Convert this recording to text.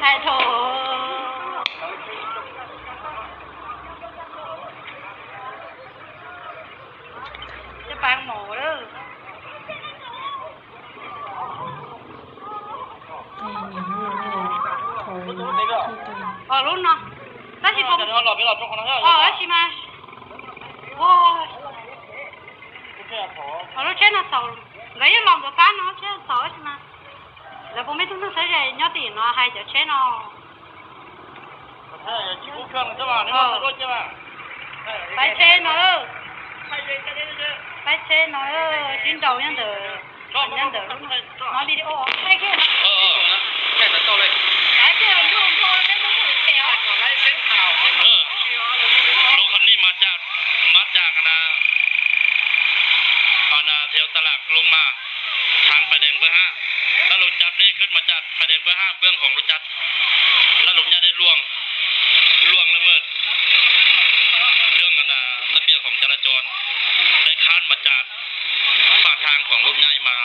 ໄປໂທ ຈະປາງໝໍເດີ. ອອກລຸ້ນເນາະ ແລ້ວຊິ ອໍ ແລ້ວຊິມາ ໂອ້ຍ ອອກລຸ້ນເຊນເອົາເສົາ ແລ້ວຍັງລອງຕົວຊ້ານເນາະ ເຊນເອົາເສົາຊິມາ ແລ້ວບໍ່ມີທຸກໆໃຊ້ໃຫຍ່ຍອດຕີເນາະ ໃຫ້ເຈົ້າເຊນເອົາ ໄປເຊນເອີ ໄປເຊນເອີ ຊິນເດົາຍັງເດີ ຍັງເດີ ມາວິດີໂອ ໄປເຄນ ເອີ ເອີ ແຄ່ນັ້ນຕໍ່ເລີຍ ໄປເຄນ ເອີ ລົດຄັນນີ້ມາຈາກ ມາຈາກອັນນ່າ ອັນນ່າ ແຖວຕະຫຼາດລົງມາ ທາງໄຟແດງເບີຫ້າ ແລ້ວລົດຈັກນີ້ຂຶ້ນມາຈາກໄຟແດງເບີຫ້າ ເບື້ອງຂອງລົດຈັກ ແລ້ວລົດໃຫຍ່ໄດ້ລ່ວງ ລ່ວງລະເມີດເລື່ອງອັນນ່າ ລະບຽບຂອງຈະລາຈອນ ໄດ້ຂ້າມມາຈາກປາກທາງຂອງລົດໃຫຍ່ມາ